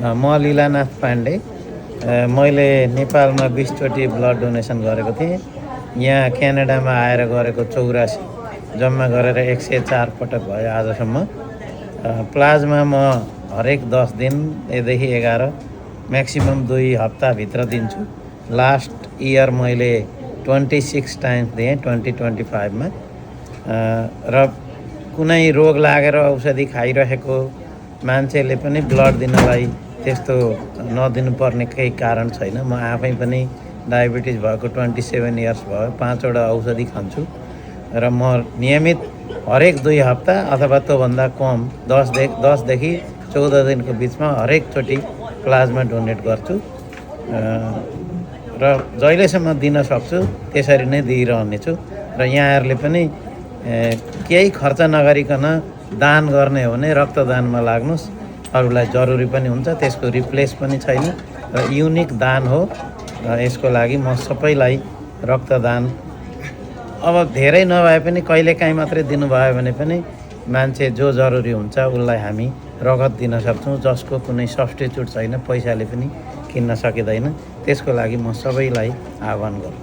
म लीलानाथ पाण्डे। मैले नेपालमा 20 चोटि ब्लड डोनेसन गरेको थिएँ। यहाँ क्यानाडामा आएर गरेको 84, जम्मा गरेर 104 पटक भयो आजसम्म। प्लाज्मा म हरेक 10 दिनदेखि 11 म्याक्सिमम 2 हप्ताभित्र दिन्छु। लास्ट इयर मैले 26 टाइम्स दिएँ 2025 मा। र कुनै रोग लागेर औषधि खाइरहेको मान्छेले पनि ब्लड दिनलाई त्यस्तो नदिनुपर्ने केही कारण छैन। म आफै पनि डायबिटिज भएको 27 इयर्स भयो, 5 वटा औषधि खान्छु र म नियमित हरेक 2 हप्ता अथवा त्योभन्दा कम 10 देखि 14 दिनको बिचमा हरेकचोटि प्लाज्मा डोनेट गर्छु र जहिलेसम्म दिन सक्छु त्यसरी नै दिइरहनेछु। र यहाँहरूले पनि केही खर्च नगरिकन दान गर्ने हो भने रक्तदानमा लाग्नुहोस्। अरूलाई जरुरी पनि हुन्छ, त्यसको रिप्लेस पनि छैन र युनिक दान हो। यसको लागि म सबैलाई रक्तदान अब धेरै नभए पनि कहिलेकाहीँ मात्रै दिनुभयो भने पनि मान्छे जो जरुरी हुन्छ उसलाई हामी रगत दिन सक्छौँ, जसको कुनै सब्स्टिट्युट छैन, पैसाले पनि किन्न सकिँदैन। त्यसको लागि म सबैलाई आह्वान गर्छु।